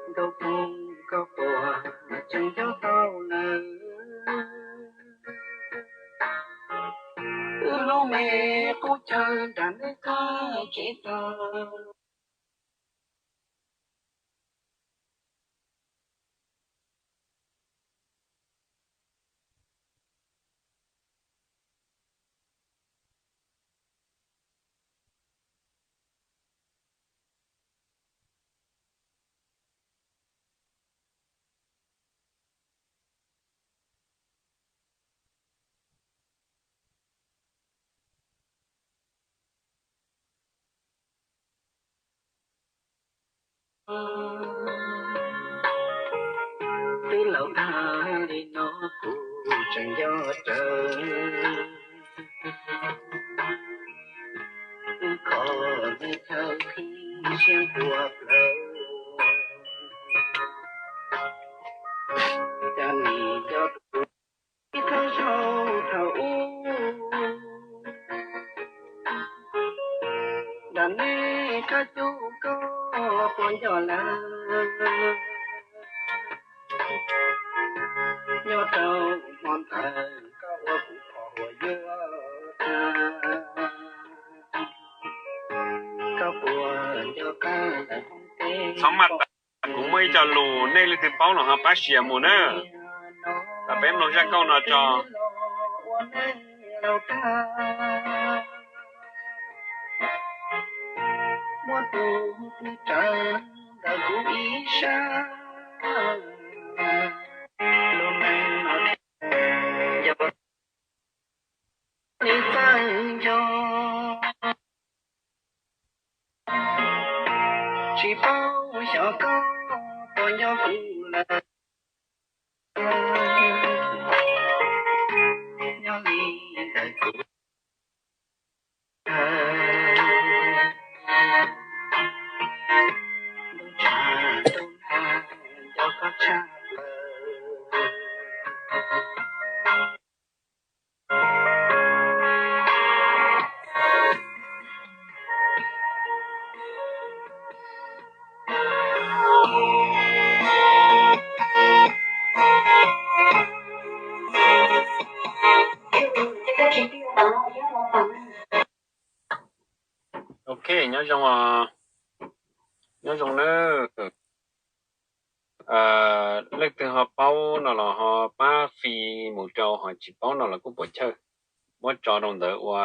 Nkauj Phooj, koj puas tseem nco tau lawm? Wb lub me qub chaw nram nej txoj kev tawm. Twb laus tag li no kuv tseem nco rawv, kho me chaw khib siab npua plawv. Cov nim cov tub ib thawj zaug thaum ub, nram nej qab cub koj puas nco lawm? Nyob rau hmo ntawd koj ua kuv qhov uas yuav tag, koj puas nco qab ntawm hoob teb? Txhob maj tas, kuv muaj ib co lus, nej leej twg paub los ho pab share mus na. Los peb mloog zaj nkauj no tso. Muab tus twg raws ntawm kuv ib sab, lub neej no thiaj yog li txawj nco. Tsis paub xyov koj puas nco kuv lawm. Nyob li ntawm kuv ntuj tshaj ntuj nag, nco koj tshaj plaws. Ok, nyob zoo, nyob zoo nawb. Leej twg ho paub no los ho pab fi mus rau, ho tsis paub no los kuj puas chawj, muab tso rau ntawd ua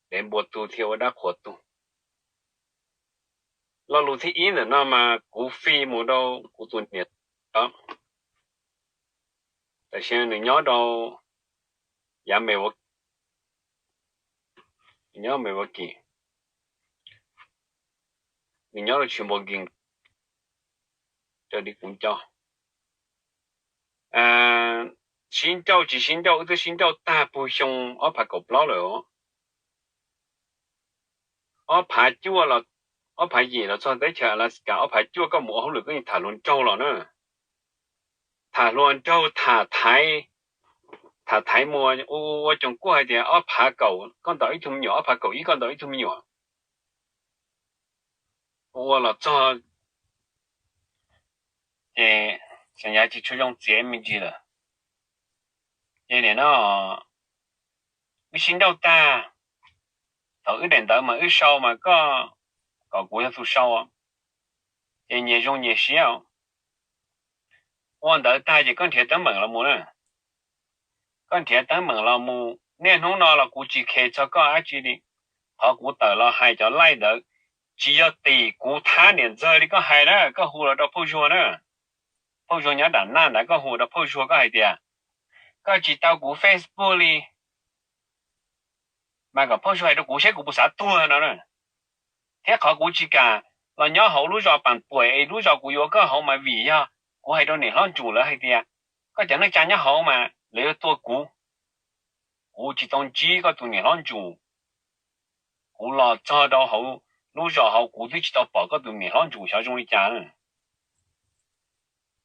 dev npua tug thiab ua dab qhuas tug. Lo lus thib ib ntawm no mas kuv fi mus rau kuv tus niam, tam sim nws nyob rau yav me, nyob me ua kim, nws nyob rau tsis npua kim raws li kuv nco. Sib ncauj tsis sib ncauj, wb twb sib ncauj tag puag xyoo ob phav kaum plaub lawm os. Ob phav cuaj, ob phav yim los txog teb chaws Alaska, ob phav cuaj koj mus ua hauj lwm koj yeej tham hluas nraug los na. Tham hluas nraug, tham thaiv, tham thaiv mus ua, ua coos kuaj hais tias ob phav kaum koj ntaus ib tug me nyuam, ob phav kaum ib koj ntaus ib tug me nyuam. Ua los txog ces xyov yav tsis tshua zoo txiav me ntsis lawm. Ces nim no wb sib ncauj tag, thaum wb daim ntawv mas wb sau mas koj kom kuv yog tus sau, ces nyias zoo nyias siab. Ua ntawv tag ces koj nrhiav teeb meem los mus na. Koj nrhiav teeb meem los mus, niaj hnub no los kuv tsis khes txog koj dab tsi li. Qhov kuv tawm los hais cov laij ntawd tsis yog tim kuv thab niam ntxawg li koj hais na, koj hu los rau phauj Zuag na. Phauj Zuag nyob Dam Naj ntawd, koj hu rau phauj Zuag koj hais tias koj tsis tau kuv Facebook li, mas kom phauj Zuag hais rau kuv seb kuv puas xav tuag no na. Thiab qhov kuv tsis kam los nyob hauv lub zos Pam Puam es lub zos kuv yuav koj hauv mas vim yog kuv hais rau niam hlob Ntsum lawv hais tias koj cov neej tsa nyob hauv mas lawv yuav tua kuv. Kuv tsis tau ntsib koj tus niam hlob Ntsum, kuv los txog rau hauv lub zos hauv kuv twb tsis tau pom koj tus niam hlob Ntsum xyov zoo li cas na.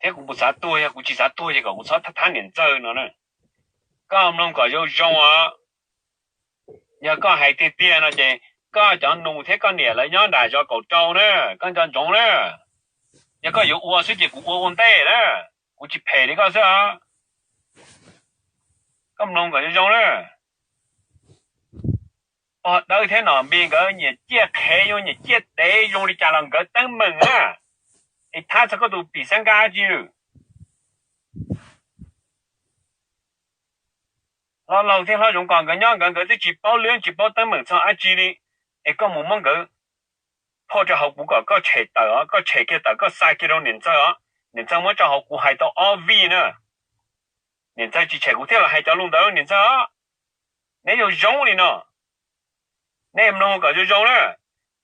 Thiab kuv puas xav tuag, yog kuv tsis xav tuag ces kom kuv txhob thab niam ntxawg no na. Koj mloog kom zoo zoo os. Yog koj hais tiag tiag no ces koj cov nus thiab koj niam lawv nyob nram zos kaum rau na, koj nco ntsoov na. Yog koj yuav ua xwb ces kuv ua ua ntej na, kuv tsis phem li koj xwb os. Koj mloog kom zoo zoo na. Pog Dawb thiab Nom Npis nkawd nyiam ciaj qhev, yuav nyiam ciaj dev zoo li cas los nkawd teeb meem na. Es thab txog koj tus pim xab nkaj dab tsi lawm? Hlob Laug thiab Hlob Zoov Kos nkawd nyob nkawd, nkawd twb tsis paub lwb tsis paub teeb meem txog dab tsi li. Es koj mus muab nkawd phauj rau hauv kuv kom koj tshem tawm os, koj tshem kiag tawm, koj xa kiag rau niam ntxawg os. Niam ntxawg muab rau hauv kuv hais tau ob vij na. Niam ntxawg tsis tshem kuv thiaj los hais cov lus ntawd niam ntxawg os. Neb zoo zoo li no, nej mloog kom zoo zoo na.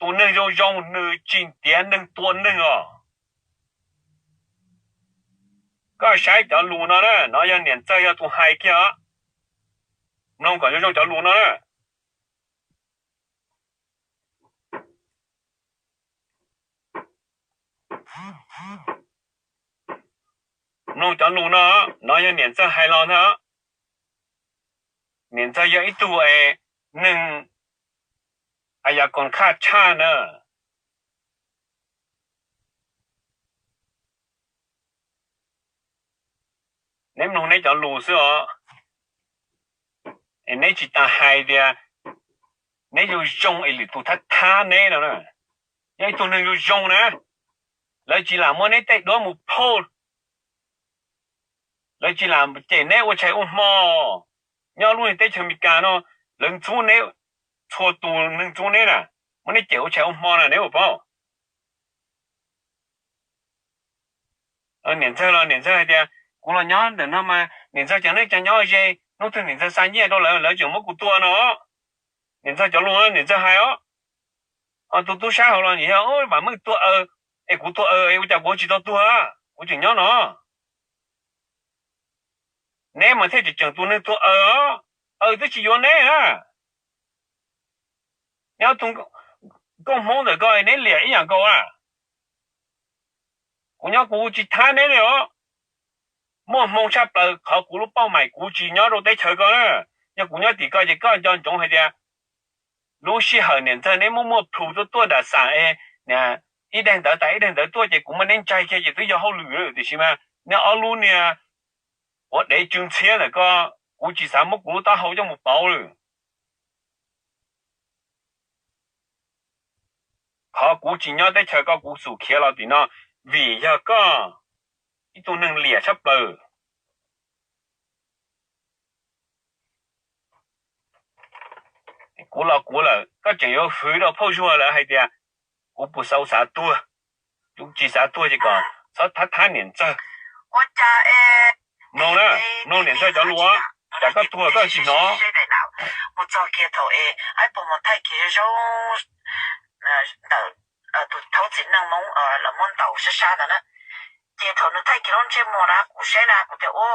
Tus neeg zoo zoo nws tsis ntiav neeg tua neeg os. Koj saib cov lus no na, no yog niam ntxawg yog tus hais kiag os. Mloog kom zoo zoo cov lus no na. Mloog cov lus no, no yog niam ntxawg hais los ntag. Niam ntxawg yog ib tug neeg a yam koom khaj tshaj na. Neb mloog neb cov lus xwb os. Es neb tsis tas hais tias neb zoo zoo es lwm tus thab thab neb no na. Yog ib tug neeg zoo zoo na, lawv tsis lam muab neb tej duab mus phauj, lawv tsis lam cem neb ua tshais ua hmo. Nyob lub teb chaws Amelikas no, lawv ntxub neb, txhua tus neeg ntxub neb na, muab neb cem ua tshais ua hmo na neb ua paub. Niam ntxawg los niam ntxawg hais tias kuv los nyob ntawm no mas niam ntxawg cov neej cov nyob ze, hnub twg niam ntxawg xa nyiaj rau lawv, lawv tseem muab kuv tua no. Niam ntxawg cov lus niam ntxawg hais os. Ho tus tub sab hauv los yog Vam Meej tuag aws, es kuv tuag aws es ua cas kuv tsis tau tuag, kuv tseem nyob no. Neb mas thiaj tseem tseem tus neeg tuag aws os, aws twb tsis yuav neb na. Nyob tus nkauj Hmoob ntawm ko neb liam ib yam nkaus a. Kuv nyob kuv tsis thab neb li os. Muaj hmoo tshaj plaws qhov kuv lub pauj mais kuv tsis nyob rau teb chaws ko na. Yog kuv nyob tim ko ces koj nco ntsoov hais tias lub sij hawm niam ntxawg neb muaj muaj plhus tuaj tuaj nram xam es ib daim ntawv tas ib daim ntawv tuaj ces kuv muab neb ntsaig kiag ces twb yog hauj lwm lawm, tiam sis mas neb ob lub niag quav dev tsw ntxhiab ntawm ko, kuv tsis xav muab kuv lub taub hau coj mus pauv lawm. Qhov kuv tsis nyob teb chaws ko kuv xum khiav los tim no vim yog koj ib tug neeg liam tshaj plaws. Kuv los kuv lawm koj tseem yuav hwv rau phauj Zuag lawv hais tias kuv puas xav xav tuag. Kuv tsis xav tuag ces kom txhob thab thab niam ntxawg. Mloog na, mloog niam ntxawg cov lus, cas koj tuag koj tsis hnov. Mus txog kiag thaum es aib puas mus thaij kiag zoo zoo ntawm tus thaub txiv neej Hmoob lawv muab ntaus sab sab ntawd na. Ces thaum nws thaij kiag lub ntsej muag na kuv saib na kuv tias u,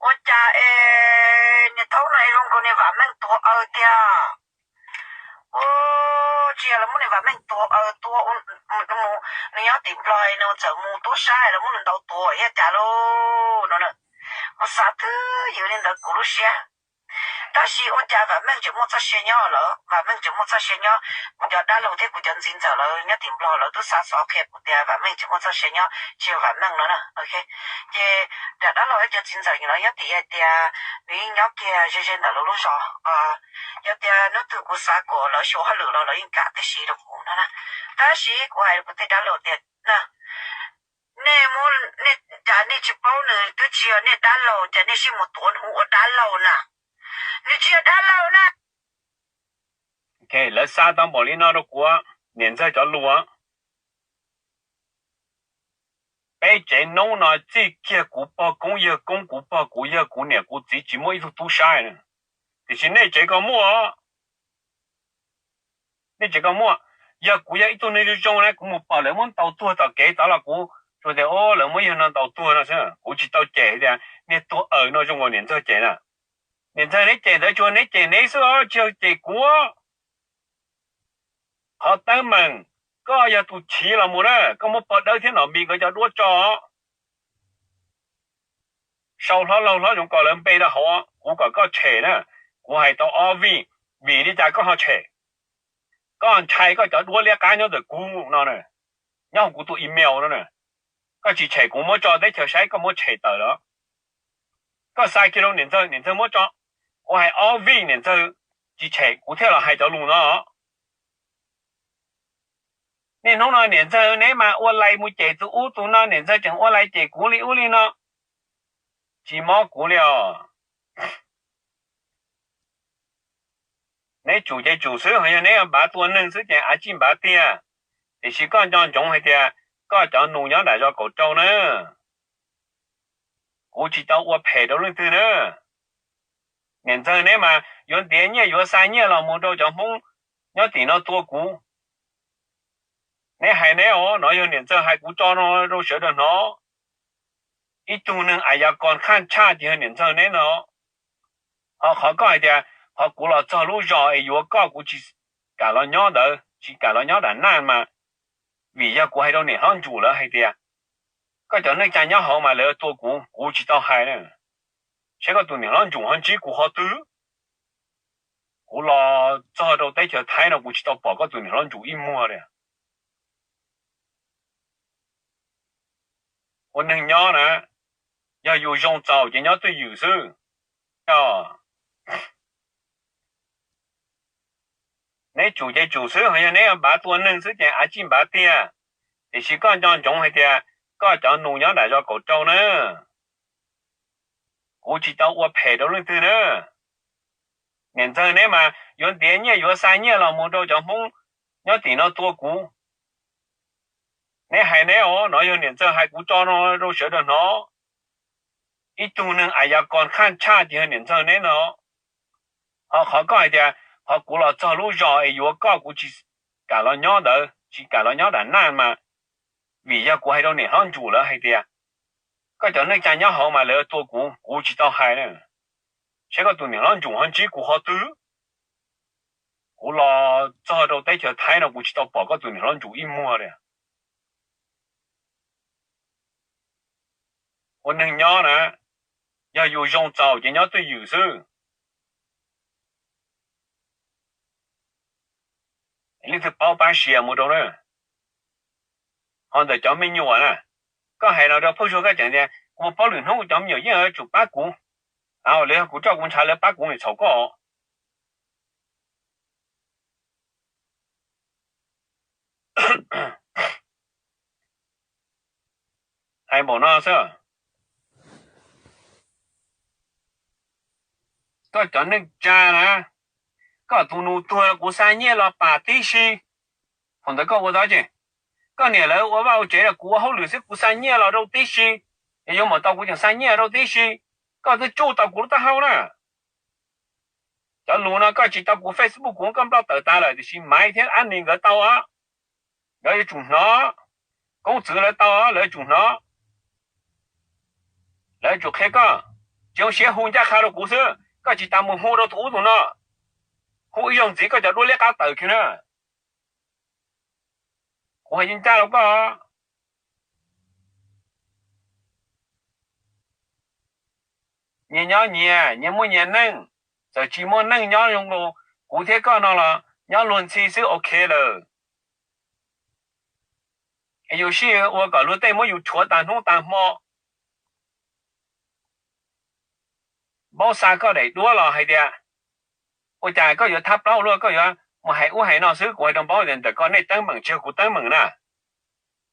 ua cas es niag thaub no es zoo nkaus niag Vam Meej tuag aws tiag. U, tsis yog lawv muab niag Vam Meej tuag aws tua, nws nyob tim Nplog nws txawm mus tub sab lawv muab nws ntaus tuag ib yam cas lauj no. Kuv xav twb ywm li ntawd kuv lub siab. Tab sis ua cas Vam Meej tseem muaj txoj sia nyob lawm, Vam Meej tseem muaj txoj sia nyob. Kuv cov dab laug thiab kuv cov ntxiv ntxawm lawv nyob tim Nplog lawv twb xa xov qhia kuv tias Vam Meej tseem muaj txoj sia nyob, tsis yog Vam Meej no na. Ces cov dab laug thiab cov txiv ntxawm lawv nyob tim hais tias nws yeej nyob kiag ze ze ntawm lawv lub zos. Yog tias hnub twg kuv xav kom lawv xyuas hauj lwm los lawv yeej kam tib si rau kuv no na. Tab sis kuv hais rau kuv tej dab laug tias na, nej, nej cas nej tsis paub nws twb tsis yog nej dab laug cas nej sib mus tuav nws ua dab laug na. Nws tsis yog dab laug na. Lawv xa tau npaum li no rau kuv, niam ntxawg cov lus. Peb tsev noob no txij kiag kuv pog koob yawg koob, kuv pog kuv yawg, kuv niam kuv txiv tsis muaj ib tug tub sab na. Tiam sis nej tsev ko muaj, nej tsev ko muaj. Yog kuv yog ib tug neeg zoo zoo na kuv mus pom lawv muab ntaus tuag tom kev tod los kuv tsuas tias o lawv muab yawg no ntaus tuag no xwb, kuv tsis tau cem tias niag tuag aws no zoo nkaus niam ntxawg cem na. Niam ntxawg neb cem ntawd tsuas neb cem neb xwb os, tsis yog cem kuv. Qhov teeb meem, koj yog tus chiv los mus na, koj muab pog dawb thiab Nom Npis nkawd cov duab tso. Sau hlob laug hlob Zoov Kos lawv npe rau hauv, kuv kom koj tshem na. Kuv hais tau ob vij, vim li cas koj ho tshem? Koj ntshai koj cov duab liab qab nyob ntawm kuv no na, nyob hauv kuv tus email no na. Koj tsis tshem kuv muab tso teb chaws saib koj muab tshem tawm lawm. Koj xa kiag rau niam ntxawg, niam ntxawg muab tso. Kuv hais ob vij niam ntxawg tsis tshem kuv thiaj los hais cov lus no. Niaj hnub no niam ntxawg neb mas ua lais mus cem tus ub tus no, niam ntxawg tseem ua lais cem kuv li ub li no. Tsis mob kuv li os. Neb tsum ces tsum xwb, ho yog neb npav tua neeg xwb ces av tsij npav tiag. Tiam sis koj nco ntsoov hais tias koj cov nus nyob nram zos kaum rau na, kuv tsis tau ua phem rau leej twg na. Niam ntxawg neb mas yuav ntiav nyiaj yuav xa nyiaj los mus rau cov Hmoob nyob tim no tua kuv. Neb hais neb os, no yog niam ntxawg hais kuv tso no rau sawv daws hnov. Ib tug neeg a yog koj khaj tshaj ces yog niam ntxawg neb no. Ho qhov koj hais tias qhov kuv los txog lub zos es yuav koj kuv tsis kam los nyob ntawd, tsis kam los nyob Dam Naj mas vim yog kuv hais rau niam hlob Ntsum lawv hais tias koj cov neej tsa nyob hauv mas lawv tua kuv, kuv tsis tau hais na. Saib koj tus niam hlob Ntsum ho ntsib kuv qhov twg. Kuv los txog rau teb chaws Thaib no kuv tsis tau pom koj tus niam hlob Ntsum ib muag li. Ua neeg nyob na, yog yus zoo txaus ces nyob twj ywm xwb. Neb tsum ces tsum xwb, ho yog neb npav tua neeg xwb ces av tsij npav tiag. Tiam sis koj nco ntsoov hais tias koj cov nus nyob nram zos kaum rau na, kuv tsis tau ua phem rau leej twg na. Niam ntxawg neb mas yuav ntiav nyiaj yuav xa nyiaj los mus rau cov Hmoob nyob tim no tua kuv. Neb hais neb os, no yog niam ntxawg hais kuv tso no rau sawv daws hnov. Ib tug neeg a yog koj khaj tshaj ces yog niam ntxawg neb no. Ho qhov koj hais tias qhov kuv los txog lub zos es yuav koj kuv tsis kam los nyob ntawd, tsis kam los nyob Dam Naj mas vim yog kuv hais rau niam hlob Ntsum lawv hais tias koj cov neej tsa nyob hauv mas lawv tua kuv, kuv tsis tau hais na. Saib koj tus niam hlob Ntsum ho ntsib kuv qhov twg. Kuv los txog rau teb chaws Thaib no kuv tsis tau pom koj tus niam hlob Ntsum ib muag li. Ua neeg nyob na, yog yus zoo txaus ces nyob twj ywm xwb. Leej twg paub pab share mus rau na. Ho ntawm cov me nyuam na, koj hais no rau phauj Zuag koj tseem tias kuv paub lwm hnub cov me nyuam yeej yuav tsum pab kuv. Lawv yog kuv tso kuv ntshav lawv pab kuv nim txhaum koj. Hais npaum no xwb. Koj cov neej tsa na, koj tus nus tuag kuv xa nyiaj los pam tib si. Thaum ntawd koj ua tau tsi? Koj niam lawv ua vaj ua tsev los kuv ua hauj lwm xwb kuv xa nyiaj los rau tib si, es yuav mam tau kuv tseem xa nyiaj rau tib si. Koj twb tsuj tau kuv lub taub hau na. Cov lus no koj tsis tau kuv Facebook kuv koj nploj tawm tas lawm tiam sis Maiv thiab Ab Nis nkawd tau os. Nkawd yuav tsum hnov. Koob Txwv lawv tau os, lawv yuav tsum hnov. Lawv yuav tsum qhia koj. Tsis zoo siab hu ncaj qha rau kuv xwb, koj tsis tas mus hu rau tus ub tus no. Hu ib zaug ntxiv koj cov duab liab qab tawm kiag na. Kuv hais ncaj rau koj. Nyias nyob nyias, nyias muaj nyias neej. Txawm tsis muaj neej nyob zoo nkaus kuv thiab koj no los nyob luag ntxhi xwb ok lawm. Es yus sij ua kom luag tej muab yus rhuav tas hnub tas hmo. Npaub xa koj daim duab los hais tias, ua cas koj yuav thab plaub luaj, koj yuav mus hais ub hais no xwb. Kuv hais rau npaub tias ntawm koj nej teeb meem tsis yog kuv teeb meem na.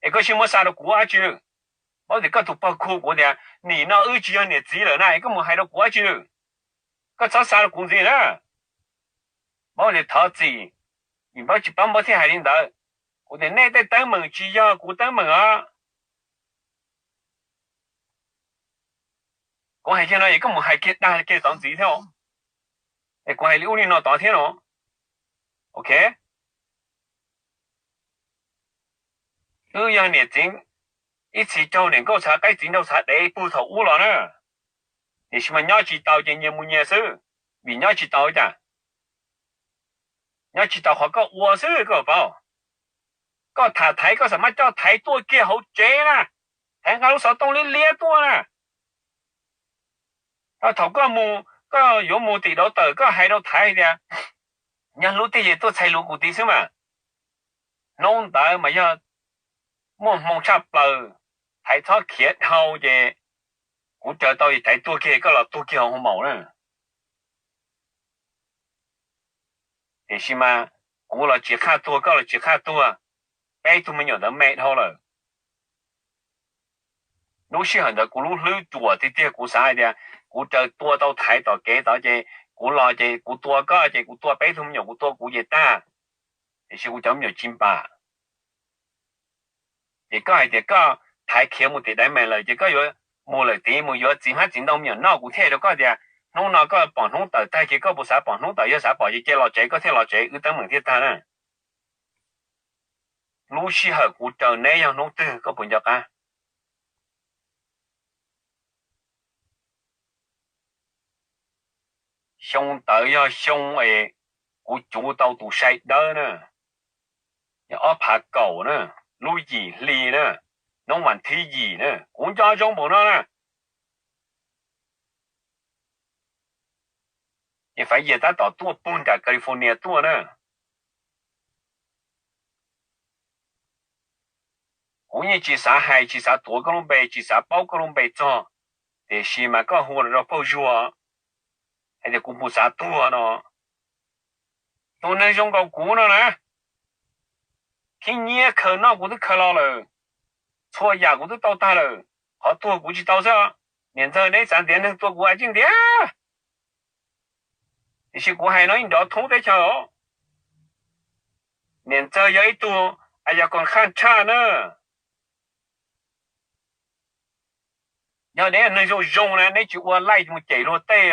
Es koj tsis muab xa rau kuv dab tsi? Npaub tias koj tus pog khu kuv tias nim no wb tsis yog niam txiv lawm na, es koj mus hais rau kuv dab tsi? Koj txhob xa rau kuv ntxiv na. Npaub tias thov txim, vim npaub tsis paub npaub thiaj hais li ntawd. Kuv tias nej tej teeb meem tsis yog kuv teeb meem os. Kuv hais kiag no es koj mus hais kiag dag kiag tod ntxiv thiab. Es kuv hais li ub li no tod thiab no. Ok. Wb yog niam txiv, ib txhis raug niam nkauj txhav qaib txiv nraug txhav dev pug thaum ub los na. Tiam sis mas nyob tsis tau ces nyias mus nyias xwb. Vim nyob tsis tau cas? Nyob tsis tau qhov koj ua xwb koj paub. Koj tham thaiv koj xam maj coj thaiv tuaj kiag hauv tsev na, thaiv nqa lub xov tooj liab liab tuaj na. Thaum koj mus, koj yuav mus tim dauv tawm koj hais rau thaiv tias, nyob hlub tiag ces tuaj txhais lus kuv tid xwb mas. Hnub ntawd mas yog muaj hmoo tshaj plaws, thaiv txhob khiav dhau ces kuv raws tau thaiv tuag kiag, koj los tuag kiag hauv hoo maum na. Tiam sis mas kuv los tsis qhaj tuag, koj los tsis qhaj tuag, peb tug me nyuam ntawd me dhau lawm. Lub sij hawm ntawd kuv lub hlwb ruam tiag tiag, kuv xav hais tias kuv raws tua tau thaiv tom kev tod ces kuv los ces kuv tua koj ces kuv tua peb tug me nyuam, kuv tua kuv ces tag, tiam sis kuv cov me nyuam tsis npam. Ces koj hais tias koj thaiv khiav mus tim Daiv Mees lawm ces koj yuav mus lawm tid, mus yuav txiv hmab txiv ntoo me nyuam noj, kuv thiaj rau koj tias hnub no koj pom hnub tawm tag ces koj puas xav pom hnub tawm, yog xav pom ces cia los tsev, koj thiaj los tsev, wb teeb meem thiaj tag na. Lub sij hawm kuv raws neb yog hnub twg koj puas nco qab? Xyoo ntawd yog xyoo es kuv cuv tau tus sai dawb na, yog ob phav kaum na, lub yim hli na, hnub vas thib yim na, kuv nco zoo npaum no na. Ces Faiv Yias tab tom tuaj puag nram California tuaj na. Kuv yeej tsis xav hais, tsis xav tuav koj lub npe, tsis xav paub koj lub npe txog, tiam sis mas koj hu los rau phauj Zuag hais tias kuv puas xav tuag no. Tus neeg zoo nkaus kuv no na, khib nyiab khaws noj kuv twb khaws los lawm, txhua yam kuv twb tau tag lawm, qhov tuag kuv tsis tau xwb. Niam ntxawg, neb xav ntiav neeg tua kuv a, tsis ntiav. Tiam sis kuv hais no ib nrov thoob teb chaws os. Niam ntxawg yog ib tug a yog koos khaj tshaj na. Yog neb neeg zoo zoo na, neb tsis ua laij mus cem luag tej.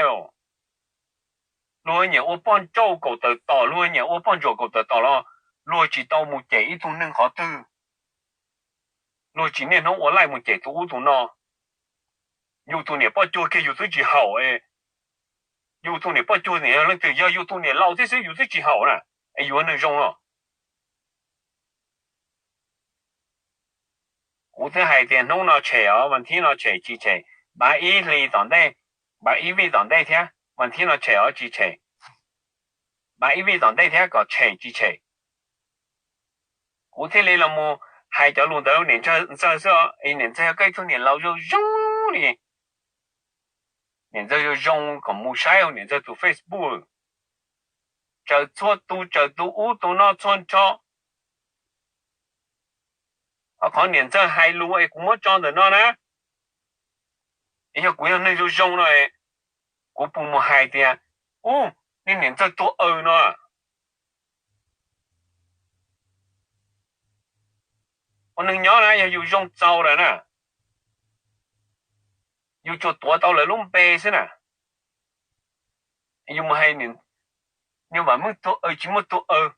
Luag nyiam ua poj nrauj kaum tawm tom, luag nyiam ua poj ntsuam kaum tawm tom los luag tsis tau mus cem ib tug neeg qhov twg. Luag tsis niaj hnub ua laij mus cem tus ub tus no. Yus tus niam poj cuag kiag yus twb tsis haum, yus tus niam poj cuag niam yog leej twg, yog yus tus niam laus thiab xwb yus twb tsis haum na, es yus ua neeg zoo los? Kuv twb hais tias hnub no tshem os, vas thib no tshem tsis tshem, npav ib hlis tom ntej, npav ib vij tom ntej thiab, vas thib no tshem os tsis tshem, npav ib vij tom ntej thiab kom tshem tsis tshem. Kuv thiaj li los mus hais cov lus ntawd rau niam ntxawg xwb os. Es niam ntxawg yog koj ib tug niam laus zoo zoo li, niam ntxawg zoo zoo kom mus saib niam ntxawg tus Facebook, tsaws txhua tus, tsaws tus ub tus no txhua nrho. Qhov niam ntxawg hais lus es kuv muab tso ntawm no na, es yog kuv yog neeg zoo zoo no, kuv puas mus hais tias, ub, nej niam ntxawg tuag aw no? Ua neeg nyob na yog yus zoo txaus lawm na, yus tsuas tuav tau lawv lub npe xwb na, yus mus hais, niag Vam Meej tuag aw tsis muaj tuag aw,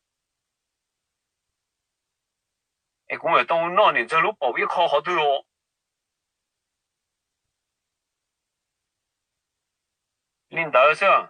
es kuv mam tau noj niam ntxawg lub paum ib qho qhov twg los? Li ntawd xwb.